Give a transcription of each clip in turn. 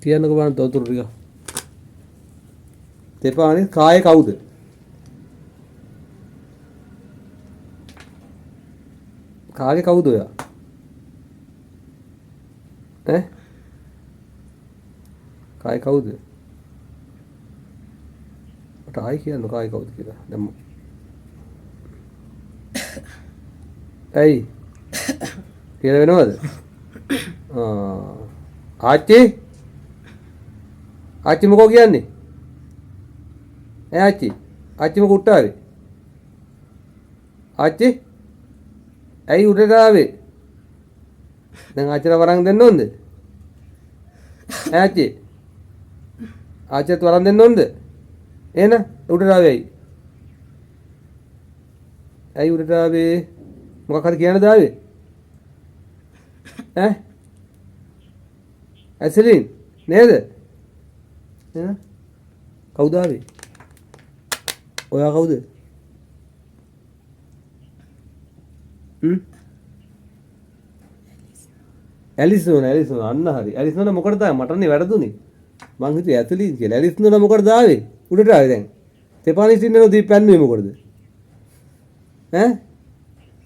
කියන්නකෝ බලන්න තොරතුරු ටික. තෙපානිස් කායේ කවුද? කාගේ කවුද ඔයා? ඈ? කායේ කවුද? මට ආයි කියන්න කායේ කවුද කියලා. දැන් ඇයි? කියලා වෙනවද? ආ ආච්චි? ආච්චි මොකෝ කියන්නේ? ඈ ආච්චි? ආච්චි මොකෝ උට්ට ආවේ? ආච්චි? ඇයි උඩට ආවේ? දැන් ආච්චිට වරන් දෙන්න ඕනද? ඈ ආච්චි? ආච්චිට වරන් දෙන්න ඕනද? එහෙනම් උඩට ආවේ ඇයි? ඇයි උඩට ආවේ? මොකක් හරි කියන්නද ආවේ? ඈ? ඇසලින් නේද? එහෙනම් කවුද ආවේ? ඔයා කවුද? හ්ම්? ඇලිස් නෝනා, ඇලිස් නෝනා, අන්න හරි. ඇලිස් නෝනා මොකටද ආවේ? මටනේ වැරදුනේ. මං හිතුවේ ඇසලින් කියලා. ඇලිස් නෝනා මොකටද ආවේ? උඩට ආවේ දැන්. තෙපානිස් ඉන්නනෝ දීප් පැන්නුවේ මොකටද? ඈ?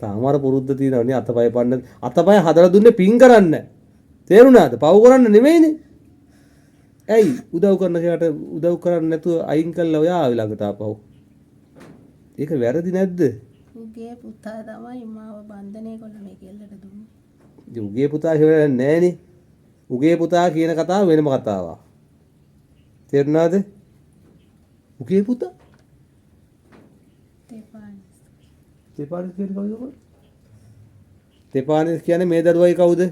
තාම අර පුරුද්ද තියෙනවනේ අතපය පන්න. අතපය හදලා දුන්නේ පින් කරන්න. තේරුණාද? පව් කරන්න නෙමෙයිනේ. ඇයි උදව් කරන කෙනාට උදව් කරන්නේ නැතුව අයින් කළා ඔයා ආවේ ළඟට ආපහු? ඒක වැරදි නැද්ද? උගේ පුතා තමයි මාව බන්ධනය කරලා මේ කෙල්ලට දුන්නේ. ඉතින් උගේ පුතා කියලා නෑනේ. උගේ පුතා කියන කතාව වෙනම කතාවක්. තේරුණාද? උගේ පුතා? තෙපානිස්. තෙපානිස් කියන්නේ කවුද ඔය? තෙපානිස් කියන්නේ මේ දරුවයි කවුද?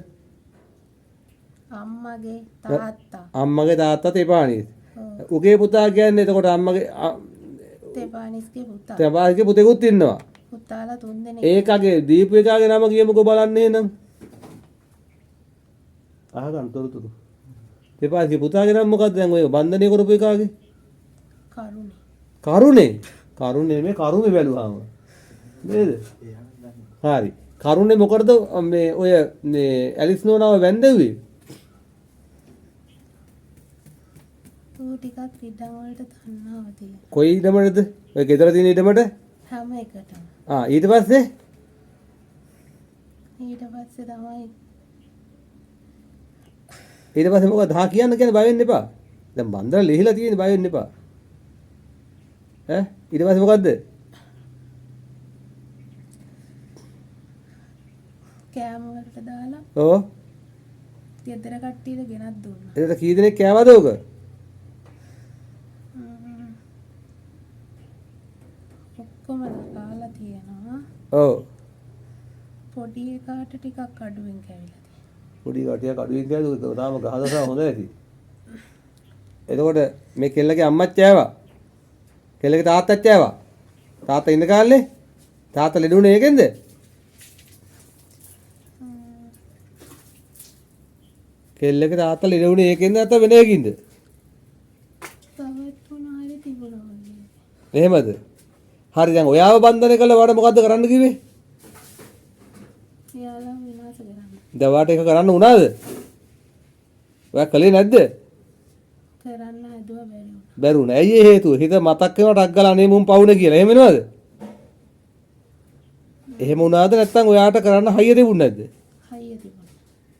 අම්මගේ තාත්තා. අම්මගේ තාත්තා තෙපානිස්. ඔව්. උගේ පුතා කියන්නේ එතකොට අම්මගේ තෙපානිස්ගේ පුතා. තෙපානිස්ගේ පුතෙකුත් ඉන්නවා. පුතාලා තුන් දෙනෙක්. ඒකගේ දීපු එකාගේ නම කියමුකෝ බලන්න එහෙනම්. අහගන්න තොරතුරු. තෙපානිස්ගේ පුතාගේ නම මොකද්ද දැන් ඔය බන්ධනය කරපු එකාගේ? කරුණේ. කරුණේ. කරුණේ මේ කරුණේ බැලුවාම. නේද? හරි. කරුණේ මොකටද මේ ඔය මේ ඇලිස් නෝනාව වැන්දෙව්වේ? ඌ ටිකක් ඉඩම් වලට තණ්හාව තියෙනවා. කොයි ඉඩමටද? ඔය ගෙදර තියෙන ඉඩමට? හැම එකටම. ආ ඊට පස්සේ? ඊට පස්සේ තමයි ඊට පස්සේ මොකද? හා කියන්න කියන්නේ බය වෙන්න එපා. දැන් බන්දර ලිහිලා තියෙන බය වෙන්න එපා. ඈ ඊට පස්සේ මොකද්ද? කෑම වලට දාලා ඔව්. ගෙදර කට්ටියට ගෙනත් දුන්නා. එතකොට කී දෙනෙක් කෑවද ඕක? ඔක්කොම කාලා තියෙනවා. ඔව්. පොඩි එකාට ටිකක් අඩුවෙන් කැවිලා තියෙනවා. පොඩි එකා ටිකක් අඩුවෙන් කෑවද? ඒක තාම ගහදසා හොඳ ඇති. එතකොට මේ කෙල්ලගේ අම්මත් කෑවා. කෙල්ලගේ තාත්තත් කෑවා. තාත්තා ඉන්න කාලේ තාත්තා ලෙඩ වුණේ ඒකෙන්ද? කෙල්ලගේ තාත්තා ලෙඩ වුණේ ඒකෙන්ද නැත්නම් වෙන එකකින්ද? තවත් මොන හරි තිබුණා වගේ. එහෙමද? හරි දැන් ඔයාව බන්ධනය කළා ඔයාට මොකද්ද කරන්න කිව්වේ? එයාලා විනාශ කරන්න. දැන් ඔයාට ඒක කරන්න වුණාද? ඔයා කළේ නැද්ද? කරන්න හැදුවා බැරි වුණා. බැරි වුණා. ඇයි ඒ හේතුව? හිත මතක් වෙනවා ටක් ගාලා අනේ මුන් පවුනේ කියලා. එහෙම වෙනවද? එහෙම වුණාද නැත්නම් ඔයාට කරන්න හයිය තිබුණේ නැද්ද? හයිය තිබුණා.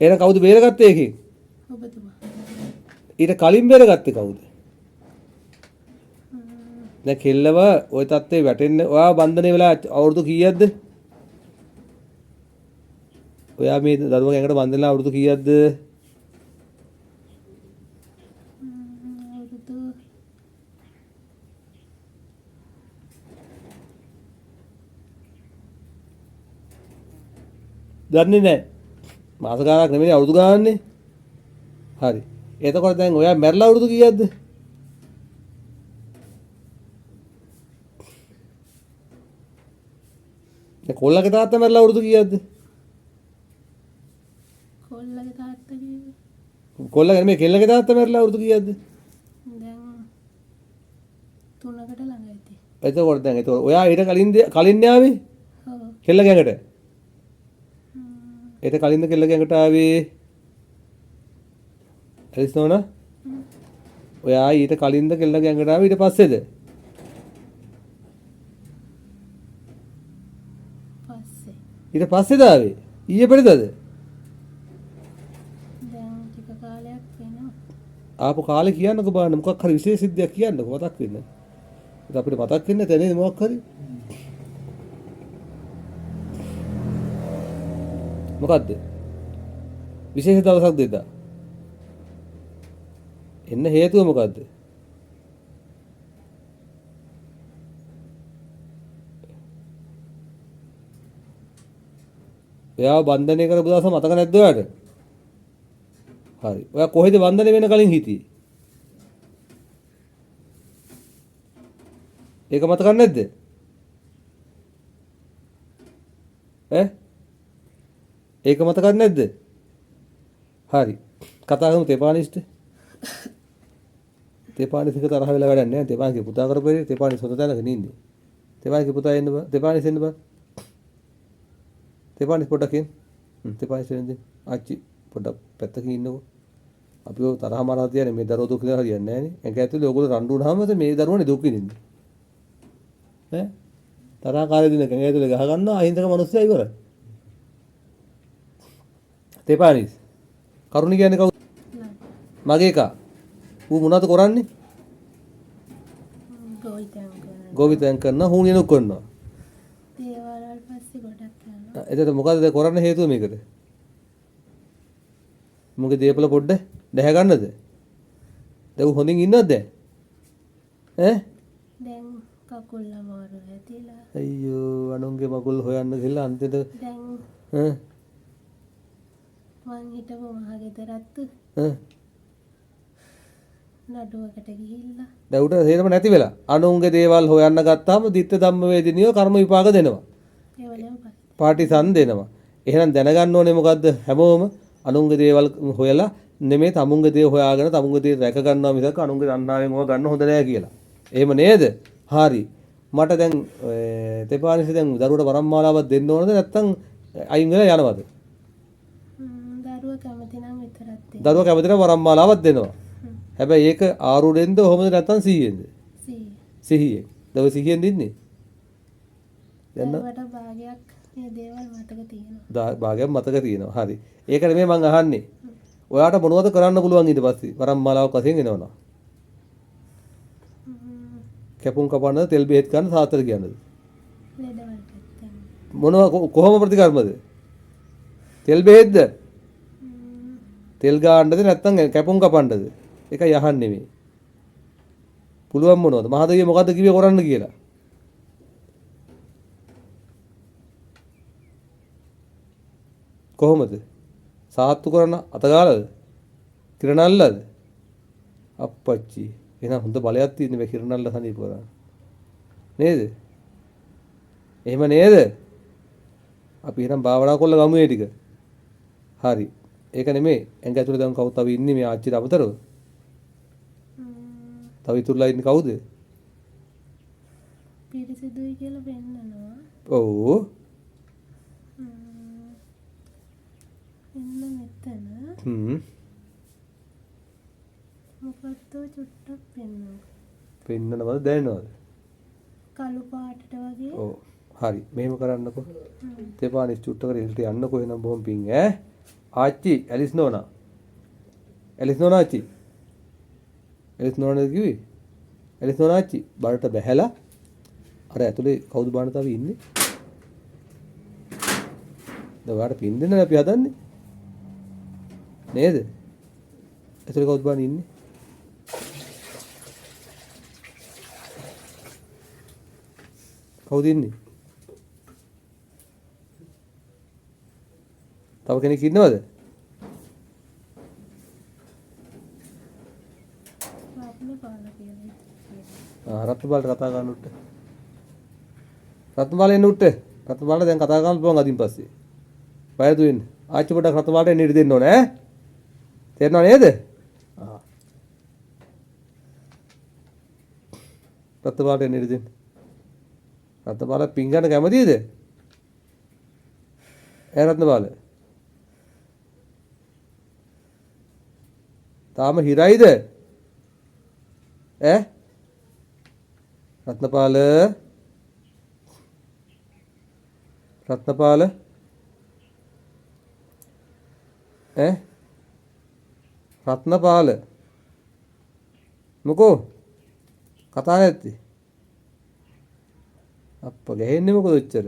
එහෙනම් කවුද බේරගත්තේ ඒකෙන්? ඔබතුමා. ඊට කලින් බේරගත්තේ කවුද? දැන් කෙල්ලව ওই තත්ත්වේ වැටෙන්න ඔයා බන්ධනය වෙලා අවුරුදු කීයක්ද? ඔයා මේ දරුවගේ ඇඟට බන්ධන වෙලා අවුරුදු කීයක්ද? අවුරුදු දන්නේ නැහැ. මාස ගාණක් නෙමෙයි අවුරුදු ගාණන්නේ. හරි. එතකොට දැන් ඔයා මැරලා අවුරුදු කීයක්ද? දැන් කොල්ලගේ තාත්තා මැරලා අවුරුදු කීයක්ද? කොල්ලගේ තාත්තා කිව්වේ. කොල්ලගේ නෙමෙයි කෙල්ලගේ තාත්තා මැරලා අවුරුදු කීයක්ද? දැන් 3කට ළඟ ඇති. එතකොට දැන් එතකොට ඔයා ඊට කලින් ආවේ? ඔව්. කෙල්ලගේ ඇඟට? ඊට කලින්ද කෙල්ලගේ ඇඟට ආවේ? ඇලිස් නෝනා? ඔයා ඊට කලින්ද කෙල්ලගේ ඇඟට ආවේ ඊට පස්සේද? පස්සේ. ඊට පස්සේද ආවේ? ඊයේ පෙරේදද? දැන් ටික කාලයක් වෙනවා. ආපු කාලේ කියන්නකෝ බලන්න, මොකක් හරි විශේෂ සිද්ධියක් කියන්නකෝ මතක් වෙන්න. ඒක අපිට මතක් වෙන්නේ නැතේ නේද මොකක් හරි? මොකද්ද? විශේෂ දවසක් දෙදා. එන්න හේතුව මොකද්ද? එයාව බන්ධනය කරපු දවස මතක නැද්ද ඔයාට? හරි. ඔයා කොහෙද බන්ධනය වෙන කලින් හිටියේ? ඒක මතක නැද්ද? ඈ? ඒක මතක නැද්ද? හරි. කතා කරමු තෙපානිස්ට. තෙපානිස් එක තරහ වෙලා වැඩක් නෑ. තෙපානිස්ගේ පුතා කරපු තෙපානිස් හොඳ තැනක නේ ඉන්නේ. තෙපානිස්ගේ පුතා එන්න බා. තෙපානිස් එන්න බා. තෙපානිස් පොඩ්ඩක් එන්න. තෙපානිස් එන්න දෙන්න. ආච්චි පොඩ්ඩක් පැත්තකින් ඉන්නකෝ. අපි ඔය තරහ මරා තියන්නේ මේ දරුවෝ දුක් විඳලා හරියන්නේ නෑනේ. ඇඟ ඇතුලේ ඔයගොල්ලෝ රණ්ඩු වුණාම මේ දරුවනේ දුක් විඳින්නේ. ඈ තරහකාරය දිනක ඇඟ ඇතුලේ ගහ ගන්නවා අහිංසක මිනිස්සයා ඉවරයි. තෙපානිස් කරුණි කියන්නේ කවුද? මගේ එකා. ඌ මොනවද කරන්නේ? ගොවිතැන් කරනවා. ගොවිතැන් කරනවා, හුණියනුක් කරනවා. දේවල් වල පස්සේ ගොඩක් යනවා. එතකොට මොකද්ද දැන් කරන්න හේතුව මේකට? මුගේ දේපල පොඩ්ඩ දැහැ ගන්නද? දැන් ඌ හොඳින් ඉන්නවද දැන්? ඈ? දැන් කකුල් අමාරු හැදිලා. අයියෝ අනුන්ගේ මගුල් හොයන්න ගිහලා අන්තිමට දැන් ඈ මං හිටපු මහ ගෙදරත් ඈ නඩුවකට ගිහිල්ලා දැන් උට හේතම නැති වෙලා අනුන්ගේ දේවල් හොයන්න ගත්තාම දිත්ත ධම්ම වේදිනියෝ කර්ම විපාක දෙනවා. පාටිසන් දෙනවා. එහෙනම් දැනගන්න ඕනේ මොකද්ද? හැමෝම අනුන්ගේ දේවල් හොයලා නෙමෙයි තමුන්ගේ දේ හොයාගෙන තමුන්ගේ දේ රැක ගන්නවා මිසක් අනුන්ගේ තණ්හාවෙන් ඕවා ගන්න හොඳ නෑ කියලා. එහෙම නේද? හරි. මට දැන් තෙපානිස දැන් දරුවට වරම් මාලාවක් දෙන්න ඕනද නැත්නම් අයින් වෙලා යනවද? දරුවා කැමති නම් විතරක් දෙන්න. දරුවා කැමති නම් වරම් මාලාවක් දෙනවා. හැබැයි ඒක ආරූಢෙන්ද කොහොමද නැත්නම් සිහියෙන්ද? සිහියෙන්. දරුවා සිහියෙන් දින්නේ? දැන් දරුවට භාගයක් මේ දේවල් මතක තියෙනවා. භාගයක් මතක තියෙනවා. හරි. ඒක නෙමෙයි මං අහන්නේ. ඔයාට මොනවද කරන්න පුළුවන් ඊට පස්සේ වරම් මාලාවක් වශයෙන් එනවනම්? කැපුම් කපන්නද, තෙල් බෙහෙත් ගන්න, සාත්‍තර කියන්නද? ලෙඩවල් පැත්තෙන්. මොනවා කොහොම ප්‍රතිකර්මද? තෙල් බෙහෙත්ද? තෙල් ගාන්නද නැත්නම් කැපුම් කපන්නද? ඒකයි අහන්නේ මේ. පුළුවන් මොනවද? මහදෙවිය මොකද්ද කිව්වේ කරන්න කියලා? කොහොමද? සාත්තු කරන අත ගාලාද? කිරණල්ලද? අප්පච්චි. එහෙනම් හොඳ බලයක් තියෙන මේ කිරණල්ල සනීප කරන්න. නේද? එහෙම නේද? අපි එහෙනම් භාවනා කරලා ගමු ඒ ටික. හරි. ඒක නෙමෙයි. ඇඟ ඇතුලේ දැන් කවුද තව ඉන්නේ මේ ආච්චිට අමතරව? තව ඉතුරුලා ඉන්නේ කවුද? පිරිසිදුයි කියලා පෙන්නනවා. ඔව්. එන්න මෙතන. මොකද්ද චුට්ටක් පෙන්වනවා. පෙන්නනවද දැනෙනවද? කළු පාටට වගේ. ඔව්. හරි. මෙහෙම කරන්නකෝ. තෙපානිස් චුට්ටකට ඉහළට යන්නකෝ එහෙනම් බොහොම පිං ඈ. ආච්චි ඇලිස් නෝනා. ඇලිස් නෝනා ආච්චි. ඇලිස් නෝනා නේද කිව්වේ? ඇලිස් නෝනා ආච්චි බඩට බැහැලා අර ඇතුලේ කවුද බාන තව ඉන්නේ? දැන් ඔයාලට පින් දෙන්නනේ අපි හදන්නේ. නේද? ඇතුලේ කවුද බාන ඉන්නේ? කවුද ඉන්නේ? තව කෙනෙක් ඉන්නවද? රත්නපාලට කතා කරන්න උට්ට. රත්නපාල එන්න උට්ට. රත්නපාලට දැන් කතා කරන්න පුළුවන් අදින් පස්සේ. බය නැතුව එන්න. ආච්චි පොඩ්ඩක් රත්නපාලට එන්න ඉඩ දෙන්න ඕනේ ඈ. තේරෙනව නේද? ආ. රත්නපාලට එන්න ඉඩ දෙන්න. රත්නපාල පින් ගන්න කැමතිද? ඈ රත්නපාල. තාම හිරයිද? ඈ රත්නපාල, රත්නපාල, ඈ රත්නපාල, මොකෝ කතා නැත්තේ? අප්පා ගැහෙන්නේ මොකද ඔච්චර?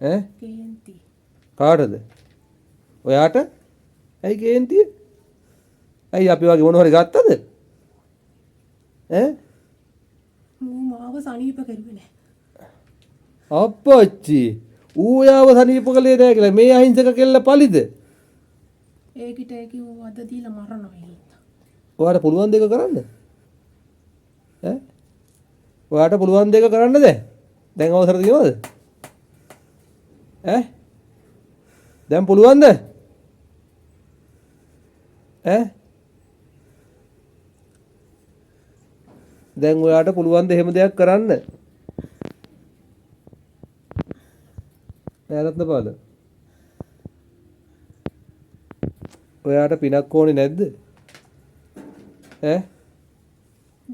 ඈ කේන්ති. කාටද? ඔයාට? ඇයි කේන්තිය? ඇයි අපි වගේ මොන හරි ගත්තද? ඈ මූ මාව සනීප කරුවේ නෑ. අප්පච්චි ඌ ඔයාව සනීප කළේ නෑ කියලා මේ අහිංසක කෙල්ල පලිද? ඒකිට ඒක ඌ වද දීලා මරනවා ඒත්. ඔයාට පුළුවන් දෙක කරන්න? ඈ ඔයාට පුළුවන් දෙක කරන්නද? දැන් අවසර තියෙනවද? ඈ දැන් පුළුවන්ද? ඈ දැන් ඔයාට පුළුවන් ද එහෙම දෙයක් කරන්න? නෑ රත්නපාල, ඔයාට පිනක් ඕනේ නැද්ද? ඈ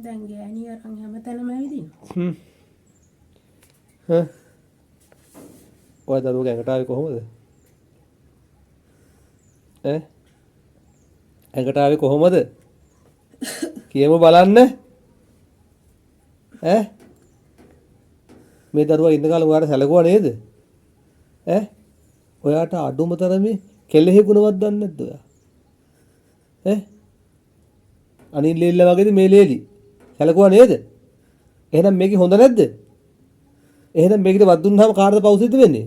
දැන් ගෑණි අරන් හැමතැනම ඇවිදිනවා. හ්ම් හ්ම් ඔය දරුවගේ ඇඟට ආවේ කොහොමද? ඈ ඇඟට ආවේ කොහොමද? කියමු බලන්න. ඈ මේ දරුවා ඉන්න කාලේ ඔයාට සැලකුවා නේද? ඈ ඔයාට අඩුම තරමේ කෙලෙහි ගුණවත් දන්නේ නැද්ද ඔයා? ඈ අනිල් ලේල්ල වගේද මේ ලේලි? සැලකුවා නේද? එහෙනම් මේකේ හොඳ නැද්ද? එහෙනම් මේකට වත් දුන්නාම කාටද පව් සිද්ධ වෙන්නේ?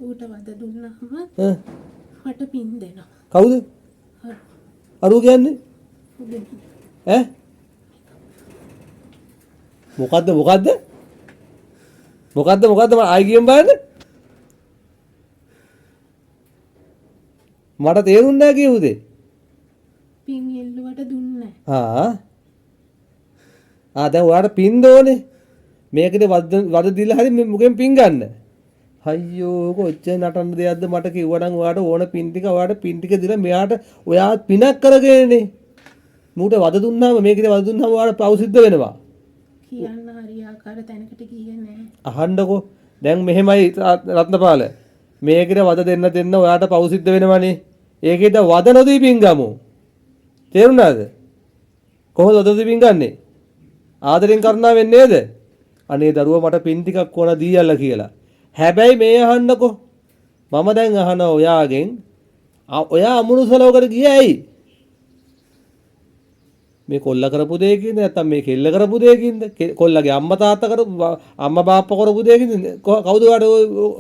ඌට වද දුන්නාම ඈ මට පින් දෙනවා. කවුද? අරුව කියන්නේ? ඈ මොකද්ද මොකද්ද? මොකද්ද මොකද්ද මම ආයි කියමු බලන්න. මට තේරුන්නේ නැහැ කියපු දේ. පින් එල්ලුවට දුන්නේ. ආ ආ දැන් ඔයාට පින් දෝනේ. මේකට වද දීලා හරි මුගෙන් පින් ගන්න. අයියෝ කොච්චර නටන දෙයක්ද මට කිව්වනම් ඔයාට ඕන පින් ටික ඔයාට පින් ටික දීලා මෙයාට ඔයා පිනක් කරගෙනනේ. මූට වද දුන්නාම මේකට වද දුන්නාම ඔයාට පව් සිද්ධ වෙනවා. කියන්න හරියාකාර තැනකට ගියේ නෑ. අහන්නකෝ දැන් මෙහෙමයි රත්නපාල, මේකට වද දෙන්න දෙන්න ඔයාට පව් සිද්ධ වෙනවනේ. ඒකේද වද නොදී පින් ගමු. තේරුණාද? කොහොමද වද නොදී පින් ගන්නෙ? ආදරෙන් කරුණාවෙන් නේද? අනේ දරුවා මට පින් ටිකක් ඕන දීයල්ලා කියලා. හැබැයි මේ අහන්නකෝ, මම දැන් අහනවා ඔයාගෙන්, ඔයා අමනුෂ්‍ය ලෝකෙට ගියේ ඇයි? මේ කොල්ල කරපු දෙයකින්ද නැත්නම් මේ කෙල්ල කරපු දෙයකින්ද? කොල්ලගේ අම්මා තාත්තා කරපු අම්මා බාප්පා කරපු දෙයකින්ද? කවුද ඔයාට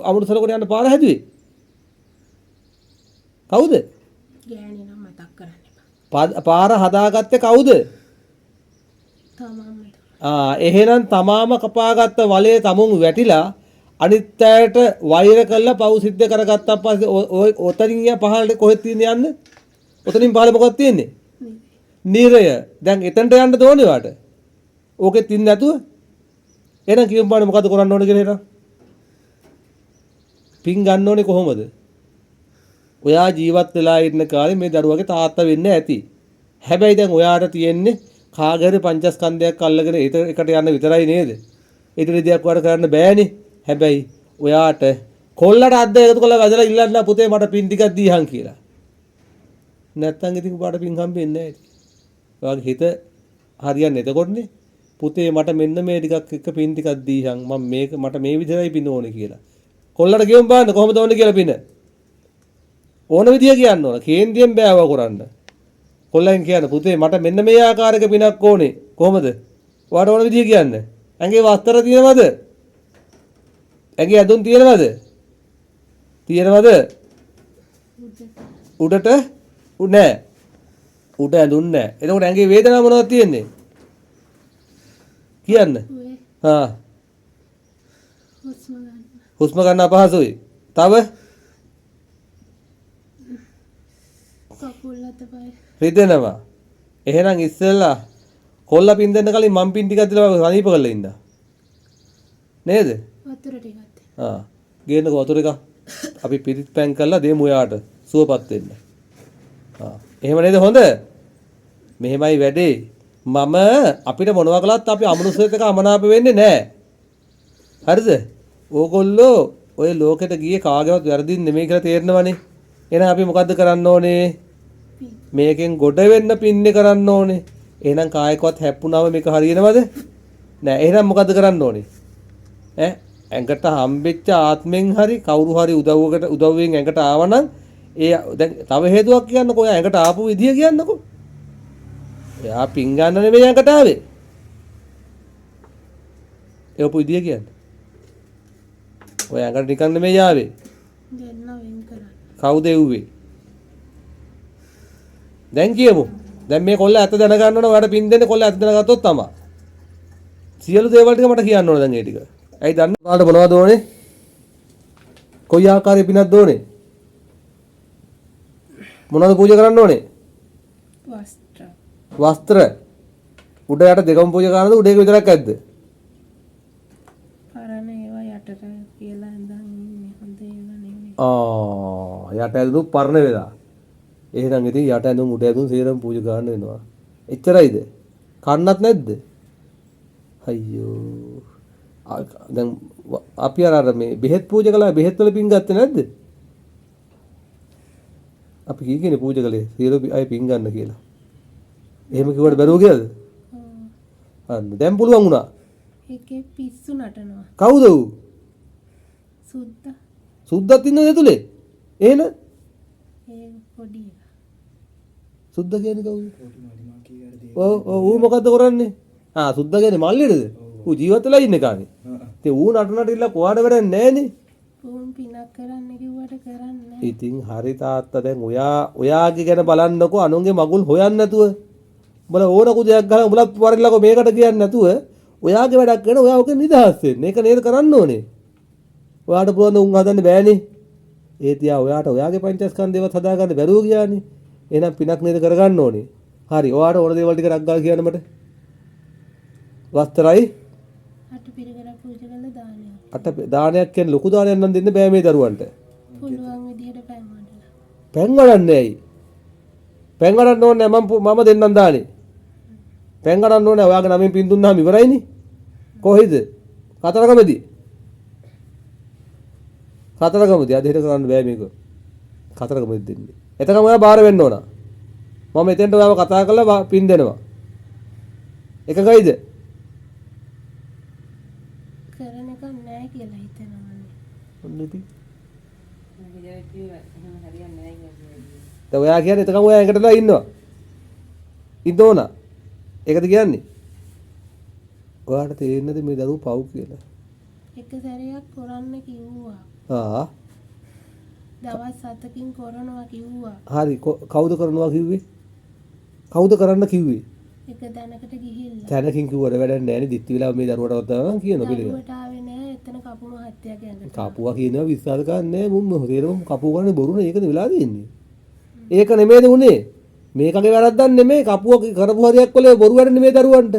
අමනුෂ්‍ය ලෝකෙට යන්න පාර හැදුවේ? කවුද? ගෑණි නම් මතක් කරන්න එපා. පාර හදාගත්තේ කවුද? තමන්ම තමයි. ආ එහෙනම් තමාම කපාගත්ත වලේ තමුන් වැටිලා අනිත් අයට වෛර කරලා පව් සිද්ධ කරගත්තා පස්සේ ඔය ඔතනින් යා පහළට කොහෙද තියෙන්නේ යන්න? ඔතනින් පහළ මොකක්ද තියෙන්නේ? නිරය. දැන් එතනට යන්න දෝනේ ඔයාට. ඕකෙත් ඉන්නේ නැතුව. එහෙනම් කියමු බලන්න මොකද්ද කරන්න ඕනේ කියලා එහෙනම්. පින් ගන්න ඕනේ කොහොමද? ඔයා ජීවත් වෙලා ඉන්න කාලේ මේ දරුවගේ තාත්තා වෙන්න ඇති. හැබැයි දැන් ඔයාට තියෙන්නේ කාගේ හරි පංචස්කන්ධයක් අල්ලගෙන එකට යන්න විතරයි නේද? ඊට දෙයක් ඔයාට කරන්න බෑනේ. හැබැයි ඔයාට කොල්ලට අද්ද එකතු කරලා වැදලා ඉල්ලන්න පුතේ මට පින් ටිකක් දීහන් කියලා. නැත්තම් ඉතින් ඔයාට පින් හම්බෙන්නේ නෑ ඉතින්. ඔයාගේ හිත හරියන්නේ එතකොටනේ. පුතේ මට මෙන්න මේ ටිකක් එක්ක පින් ටිකක් දීහන්, මම මේක මට මේ විදිහටයි පින් ඕනේ කියලා. කොල්ලට කියමු බලන්න කොහොමද ඕනේ කියලා පින. ඕන විදිය කියන්න ඕන. කේන්දියෙන් බෑ ඔයා කරන්න. කොල්ලෙන් කියන්න පුතේ මට මෙන්න මේ ආකාරයක පිනක් ඕනේ. කොහොමද? ඔයාට ඕන විදිය කියන්න. ඇඟේ වස්ත්‍ර තියෙනවද? ඇඟේ ඇඳුම් තියෙනවද? තියෙනවද? උඩට නෑ. උඩ ඇඳුම් නෑ. එතකොට ඇඟේ වේදනාව මොනවද තියෙන්නේ? කියන්න. හා හුස්ම ගන්න. හුස්ම ගන්න අපහසුයි. තව? කකුල් අත පය රිදෙනවා. එහෙනම් ඉස්සෙල්ලා කොල්ල පින් දෙන්න කලින් මං පින් ටිකක් දීලා සනීප කරලා ඉන්න. නේද? වතුර ටිකක් දෙන්න. ආ ගේන්නකෝ වතුර එක. අපි පිරිත් පැන් කරලා දෙමු ඔයාට සුවපත් වෙන්න. ආ එහෙම නේද හොඳ? මෙහෙමයි වැඩේ. මම අපිට මොනවා කළත් අපි අමනුෂ්‍යයෙක් එක්ක අමනාප වෙන්නේ නැහැ. හරිද? ඕගොල්ලෝ ඔය ලෝකෙට ගියේ කාගේවත් වැරදින් නෙමෙයි කියලා තේරෙනවනේ. එහෙනම් අපි මොකද්ද කරන්න ඕනේ? මේකෙන් ගොඩ වෙන්න පින්නේ කරන්න ඕනේ. එහෙනම් කායකවත් හැප්පුණාම මේක හරියනවද? නෑ. එහෙනම් මොකද්ද කරන්න ඕනේ? ඈ ඇඟට හම්බෙච්ච ආත්මෙන් හරි කවුරු හරි උදව්වකට උදව්වෙන් ඇඟට ආවනම් ඒ දැන් තව හේතුවක් කියන්නකෝ. ඔයා ඇඟට ආපු විදිය කියන්නකෝ. එයා පින් ගන්න නෙමෙයි ඇඟට ආවේ. ඒ ආපු විදිය කියන්න. ඔය ඇඟට නිකන් නෙමෙයි ආවේ. දෙන්න වෙන් කරන්න. කවුද එව්වේ? දැන් කියමු. දැන් මේ කොල්ල ඇත්ත දැනගන්න ඕන. ඔයාට පින් දෙන්න කොල්ල ඇත්ත දැනගත්තොත් තමයි. සියලු දේවල් ටික මට කියන්න ඕන දැන් ඒ ටික. ඇයි දන්නේ? ඔයාලට මොනවද ඕනේ? කොයි ආකාරයේ පිනක්ද ඕනේ? මොනවද පූජා කරන්න ඕනේ? වස්ත්‍ර. වස්ත්‍ර. උඩ යට දෙකම පූජා කරනද උඩ එක විතරක් ඇද්ද? පරණ ඒවා යටට කියලා ඇඳන් ඉන්නේ. හොඳ ඒවා නෙමෙයි. ආ යට ඇඳුම් පරණ වෙලා. එහෙනම් ඉතින් යට ඇඳුම් උඩ ඇඳුම් සේරම පූජා කරන්න වෙනවා. එච්චරයිද? කන්නත් නැද්ද? අයියෝ. දැන් අපි අර මේ බෙහෙත් පූජා කළා බෙහෙත් වල පින් ගත්තේ නැද්ද? අපි කී කියන්නේ පූජා කළේ සියලු අය පින් ගන්න කියලා. එහෙම කිව්වට බැරුව ගියද? අන්න දැන් පුළුවන් වුණා. ඒකේ පිස්සු නටනවා. කවුද ඌ? සුද්දා. සුද්දත් ඉන්නවද ඇතුලේ? එහෙන? ඒ පොඩි එකා. සුද්දා කියන්නේ කවුද? ඔව් ඔව් ඌ මොකද්ද කරන්නේ? ආ සුද්දා කියන්නේ මල්ලිටද? ඌ ජීවත් වෙලා ඉන්න කානේ. ඉතින් ඌ නටනට ඉල්ල කොහාට වැඩක් නෑනේ. ඌන් පිනක් කරන්න කිව්වට කරන්නේ නෑ. ඉතින් හරි තාත්තා දැන් ඔයා ඔයාගේ ගැන බලන්නකෝ අනුන්ගේ මගුල් හොයන්න නැතුව. උඹලා ඕන කුදයක් ගහලා උඹලත් වරදිලාකෝ මේකට කියන්නේ නැතුව ඔයාගේ වැඩක් කරන ඔයා ඔකෙන් නිදහස් වෙන්න. ඒක නේද කරන්න ඕනේ. ඔයාට පුළුවන් ද උන් හදන්න බෑනේ. ඒ තියා ඔයාට ඔයාගේ පංචස්කන්ධේවත් හදාගන්න බැරුව ගියානේ. එහෙනම් පිනක් නේද කරගන්න ඕනේ. හරි ඔයාට ඕන දේවල් ටික රක් ගාලා කියන්න මට. වස්ත්‍රයි අට පිරිකර පූජා කළා දානයක්. අට දානයක් කියන්නේ ලොකු දානයක් නම් දෙන්න බෑ මේ දරුවන්ට. පුළුවන් විදිහට පෑන් වඩලා. පෑන් වඩන්නේ ඇයි? පෑන් වඩන්න ඕනේ නෑ මම දෙන්නම් දානේ. පෑන් වඩන්න ඕනේ ඔයාගේ නමින් පින් දුන්නාම ඉවරයිනේ. කොහෙද? කතරගමදී. කතරගමදී අද හෙට කරන්න බෑ මේක. කතරගමදී දෙන්නේ. එතකම ඔයා බාර වෙන්න ඕන. මම එතෙන්ට ඔයාව කතා කරලා පින් දෙනවා. එකගයිද? කරන එක නෑ කියලා හිතනවානේ. ඔන්න ඉතින්. දැන් ඔයා කියන්නේ එතකම ඔයා එකට වෙලා ඉන්නවා. ඉන්න ඕන. ඒකද කියන්නේ? ඔයාට තේරෙන්නද මේ දරුවෝ පව් කියලා? එක සැරයක් කරන්න කිව්වා. ආ. දවස් 7කින් කරනවා කිව්වා. හරි කවුද කරනවා කිව්වේ? කවුද කරන්න කිව්වේ? එක තැනකට ගිහිල්ලා. තැනකින් කිව්වට වැඩක් නෑනේ. දිත්ති වෙලාව මේ දරුවටවත් තමයි කියනවා පිළිගන්න. දරුවට ආවේ නෑ. එතන කපු මහත්තයා කියන්නේ. කපුවා කියනවා විශ්වාස කරන්නේ නෑ. මුන් තේරෙම කපුව කරන්නේ බොරුනේ. ඒකද වෙලා තියෙන්නේ. ඒක නෙමෙයිද උනේ? මේකගේ වැරද්දක් නෙමෙයි. කපුව කරපු හරියක් කොලේ බොරු වැඩ නෙමෙයි දරුවන්ට.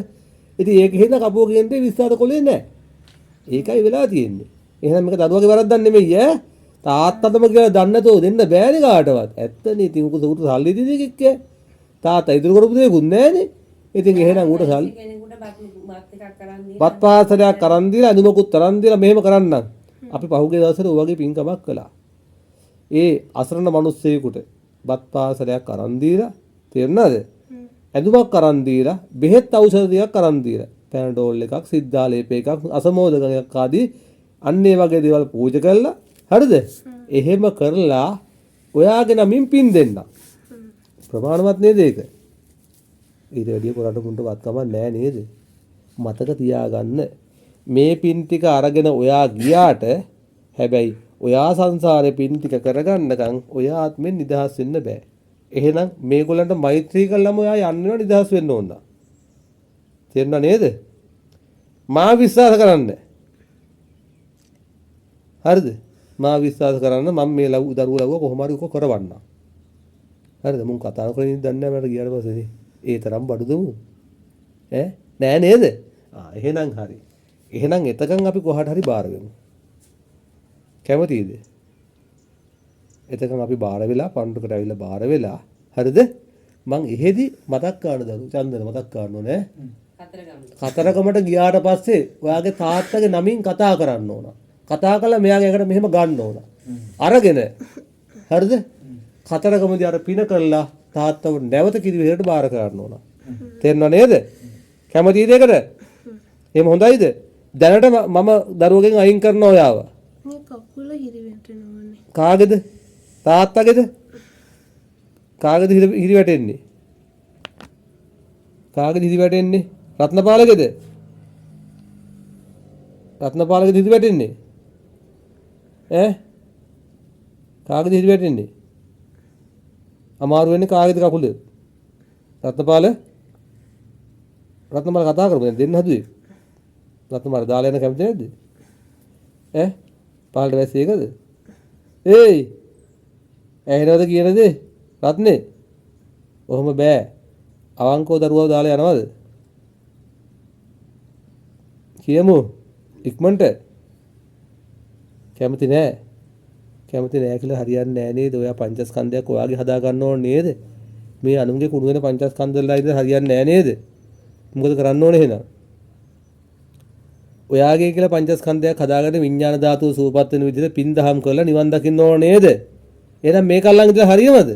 ඉතින් ඒක හින්දා කපුව කියන දේ විශ්වාස කොලේ නෑ. ඒකයි වෙලා තියෙන්නේ. එහෙනම් මේක දරුවගේ වැරද්දක් නෙමෙයි ඈ. තාත්තටම කියලා දන්නේ නැතුව දෙන්න බෑනේ කාටවත්. ඇත්තනේ. ඉතින් උක උට සල්ලි දෙන එකෙක් ඈ. තාත්තා ඉදිරි කරපු දෙයක්වත් නෑනේ. ඉතින් එහෙනම් ඌට සල්ලි බත් පාසලයක් අරන් දීලා ඇඳුමකුත් අරන් දීලා මෙහෙම කරන්නම්. අපි පහුගිය දවස්වල ඔය වගේ පින්කමක් කළා. ඒ අසරණ මිනිස්සෙකුට බත් පාසලයක් අරන් දීලා තේරුණාද? ඇඳුමක් අරන් දීලා බෙහෙත් ඖෂධ ටිකක් අරන් දීලා පැනඩෝල් එකක්, සිද්ධාලේප එකක්, අසමෝදක එකක් ආදී අන්න ඒ වගේ දේවල් පූජා කරලා හරිද? එහෙම කරලා ඔයාගේ නමින් පින් දෙන්න. ප්‍රමාණවත් නේද ඒක? ඊට වැඩිය කරන්න මුන්ට වත්කමක් නෑ නේද? මතක තියාගන්න මේ පින් ටික අරගෙන ඔයා ගියාට හැබැයි ඔයා සංසාරේ පින් ටික කරගන්නකම් ඔයා ආත්මෙන් නිදහස් වෙන්න බෑ. එහෙනම් මේගොල්ලන්ට මෛත්‍රී කළාම ඔයා යන්න වෙනවා නිදහස් වෙන්න ඕන. තේරුණා නේද? මා විශ්වාස කරන්න. හරිද? මා විශ්වාස කරන්න මම මේ දරුවෝ ලව්ව කොහොම හරි ඔක කරවන්නම්. හරිද? මුන් කතා කරගෙන ඉන්න දන්නේ නැහැ මට ගියාට පස්සේ. ඒ තරම් බඩුද මුන්? ඈ නෑ නේද? ආ එහෙනම් හරි. එහෙනම් එතකන් අපි කොහාට හරි බාර වෙමු. කැමතිද? එතකන් අපි බාර වෙලා පණ්ඩුකට ඇවිල්ලා බාර වෙලා හරිද? මං එහෙදි මතක් කරන්න දරු චන්දන මතක් කරන්න ඕනේ. කතරගමට ගියාට පස්සේ ඔයාගේ තාත්තගේ නමින් කතා කරන්න ඕන. කතා කළා මෙයාගේ ඇඟට මෙහෙම ගන්න ඕන. අරගෙන හරිද? කතරගමදී අර පින කරලා තාත්තව නැවත කිරිවෙහෙරට බාර කරන්න ඕන. තේරෙනව නේද? කැමතිද ඒකට? එහෙම හොඳයිද? දැනට මම දරුවගෙන් අයින් කරනවා ඔයාව. මේ කකුල හිරි වැටෙනවනේ. කාගේද? තාත්තගේද? කාගේද හිරි වැටෙන්නේ? කාගේද හිරි වැටෙන්නේ? රත්නපාලගේද? රත්නපාලගේද හිරි වැටෙන්නේ? ඈ? කාගේද හිරි වැටෙන්නේ? අමාරු වෙන්නේ කාගේද කකුල? රත්නපාල? රත්නපාල කතා කරමු දැන් දෙන්න හදුවේ. රත්නපාල දාලා යන කැමති නැද්ද? ඈ? පාලට වැස්සේ ඒකද? ඒයි ඇහෙනවද කියන දේ? රත්නේ ඔහොම බෑ. අවංකව දරුවව දාලා යනවද? කියමු ඉක්මනට. කැමති නෑ. කැමති නෑ කියලා හරියන්නේ නෑ නේද? ඔයා පංචස්කන්ධයක් ඔයාගේ හදා ගන්න ඕන නේද? මේ අනුන්ගේ කුණු වෙන පංචස්කන්ධ වල ඉඳලා හරියන්නේ නෑ නේද? මොකද කරන්න ඕනේ එහෙනම්? ඔයාගේ කියලා පංචස්කන්ධයක් හදාගෙන විඥාන ධාතුව සුවපත් වෙන විදිහට පින් දහම් කරලා නිවන් දකින්න ඕන නේද? එහෙනම් මේක අල්ලන් ඉඳලා හරියමද?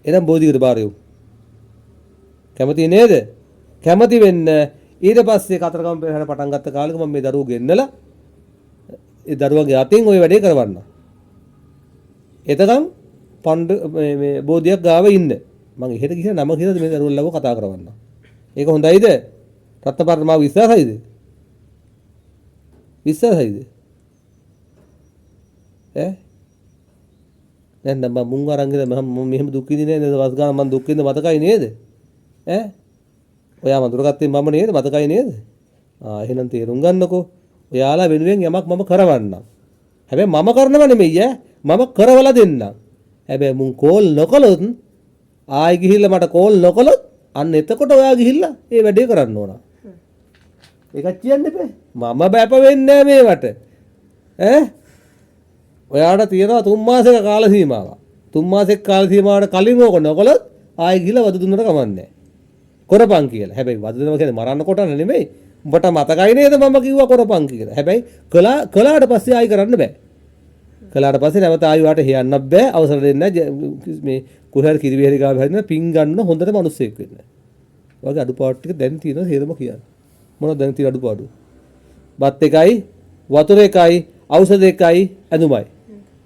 එහෙනම් බෝධිකට බාර යමු. කැමති නේද? කැමති වෙන්න. ඊට පස්සේ කතරගම පෙරහැර පටන් ගත්ත කාලෙක මම මේ දරුවෝ ගෙන්නලා ඒ දරුවගේ අතින් ওই වැඩේ කරවන්න. එතකන් පණ්ඩ මේ බෝධියක් ගාව ඉන්න. මං එහෙට ගිහලා නම කියලා මේ දරුවෝ ලව කතා කරවන්න. ඒක හොඳයිද? රත්නපාලට මාව විශ්වාසයිද? විශ්වාසයිද? ඈ? දැන් නම් මං මුං අරන් ගිහලා මම මෙහෙම දුක් විඳින්නේ නේද? වස් ගාන මං දුක් විඳ මතකයි නේද? ඈ? ඔයා මඳුරගත්තේ මම නේද? මතකයි නේද? ආ එහෙනම් තේරුම් ගන්නකෝ. ඔයාලා වෙනුවෙන් යමක් මම කරවන්නම්. හැබැයි මම කරනව නෙමෙයි ඈ. මම කරවලා දෙන්නම්. හැබැයි මුන් කෝල් නොකළොත් ආයි ගිහිල්ලා මට කෝල් නොකළොත් අන්න එතකොට ඔයා ගිහිල්ලා ඒ වැඩේ කරන්න ඕන. ඒකත් කියන්න එපා. මම බැප වෙන්නේ නෑ මේවට. ඈ? ඔයාට තියෙනවා 3 මාසයක කාල සීමාවක්. 3 මාසයක කාල සීමාවට කලින් ඕක නොකළොත් ආයි ගිහිල්ලා වද දුන්නට කමක් නෑ. කරපන් කියලා. හැබැයි වද දෙනවා කියන්නේ මරන්න කොටන්න නෙමෙයි. උඹට මතකයි නේද මම කිව්වා කරපන් කියලා. හැබැයි කළාට පස්සේ ආයි කරන්න බෑ. කළාට පස්සේ නැවත ආයි ඔයාට හේයන්නත් බෑ. අවසර දෙන්නේ නෑ. මේ කොහේ හරි කිරිවෙහෙරි ගාව හැදෙන පින් ගන්න හොඳට මිනිස්සෙක් වෙන්න. ඔයාගේ අඩුපාඩු ටික දැන් තියෙනවා හේරම කියන්න. මොනවද දැන් තියෙන අඩුපාඩු? බත් එකයි, වතුර එකයි, ඖෂධ එකයි, ඇඳුමයි.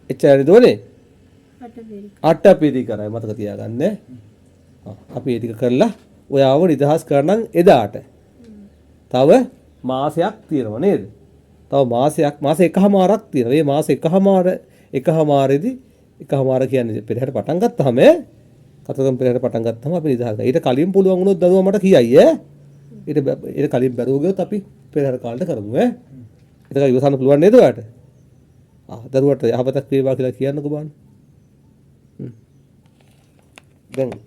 එච්චරයි දෝනේ? අට පිරිකරයි මතක තියාගන්න. අපි ඒ ටික කරලා ඔයාව නිදහස් කරනම් එදාට. තව මාසයක් තියෙනවා නේද? තව මාසයක්, මාස එකහමාරක් තියෙනවා. මේ මාස එකහමාරෙදි එකහමාර කියන්නේ පෙරහැර පටන් ගත්තාම ඈ කතරගම පෙරහැර පටන් ගත්තාම අපි නිදහස් කරනවා. ඊට කලින් පුළුවන් වුණොත් දරුවා මට කියයි ඈ. ඊට කලින් බැරුව ගියොත් අපි පෙරහැර කාලෙට කරමු ඈ. එතකන් ඉවසන්න පුළුවන් නේද ඔයාට? ආ දරුවට යහපතක් වේවා කියලා කියන්නකෝ බලන්න.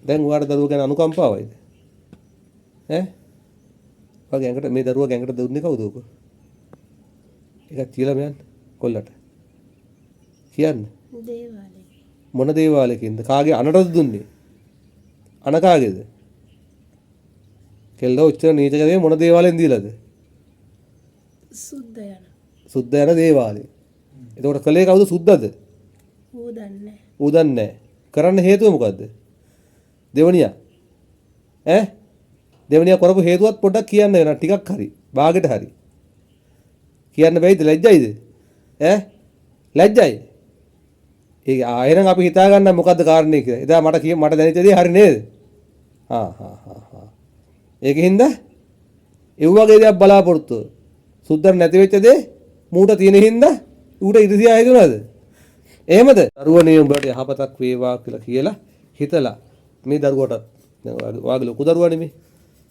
දැන් ඔයාට දරුවා ගැන අනුකම්පාවයිද? ඈ? ඔයාගේ ඇඟට මේ දරුවා ඇඟට දුන්නේ කවුද ඔක? ඒකත් කියලා මෙයන් කොල්ලට. කියන්න. දේවාලේ. මොන දේවාලයකින්ද? කාගේ අනටද දුන්නේ? අන කාගේද? කෙල්ල ඔච්චර නීච කරේ මොන දේවාලෙන් දීලාද? සුද්ධ යන. සුද්ධ යන දේවාලේ. එතකොට කලේ කවුද සුද්ධද? ඌ දන්නේ නැහැ. ඌ දන්නේ නැහැ. කරන්න හේතුව මොකද්ද? දෙවනියා. ඈ? දෙවනියා කරපු හේතුවත් පොඩ්ඩක් කියන්න වෙනවා ටිකක් හරි. බාගෙට හරි. කියන්න බැයිද? ලැජ්ජයිද? ඈ? ලැජ්ජයි. ඒ ආයෙනම් අපි හිතා ගන්න මොකද්ද කාරණේ කියලා. එදා මට දැනෙච්ච දේ හරි නේද? හා හා හා හා. ඒකින්ද ඒ වගේ දෙයක් බලාපොරොත්තු. සුද්ධ නැති වෙච්ච දේ මූට තියෙන හින්දා ඌට ඉරිසියා හේතුණාද? එහෙමද? දරුවනේ උඹට යහපතක් වේවා කියලා කියලා හිතලා මේ දරුවටත් දැන් ඔයාගේ ලොකු දරුවා නෙමෙයි.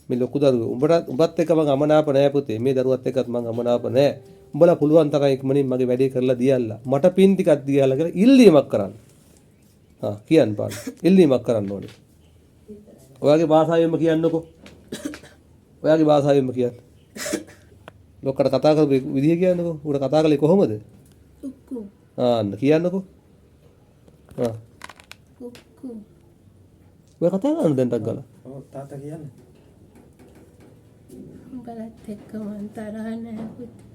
මේ ලොකු දරුවෝ උඹත් එක්ක මං අමනාප නෑ පුතේ. මේ දරුවත් එක්කත් මං අමනාප නෑ. උඹලා පුළුවන් තරම් ඉක්මනින් මගේ වැඩේ කරලා දියල්ලා. මට පින් ටිකක් දියල්ලා කියලා ඉල්ලීමක් කරන්න. හා කියන්න පාන්න. ඉල්ලීමක් කරන්න ඕනේ. ඔයාගේ භාෂාවෙන්ම කියන්නකෝ. ඔයාගේ භාෂාවෙන්ම කියන්න. ලොක්කට කතා කරපු විදිය කියන්නකෝ. ඌට කතා කළේ කොහොමද? උක්කු. ආන්න කියන්නකෝ. ආ උක්කු. ඔය කතා කරන්න දැන් ටක් ගාලා. ඔව් තාත්තා කියන්නේ. උඹලත් එක්ක මං තරහ නෑ පුතේ.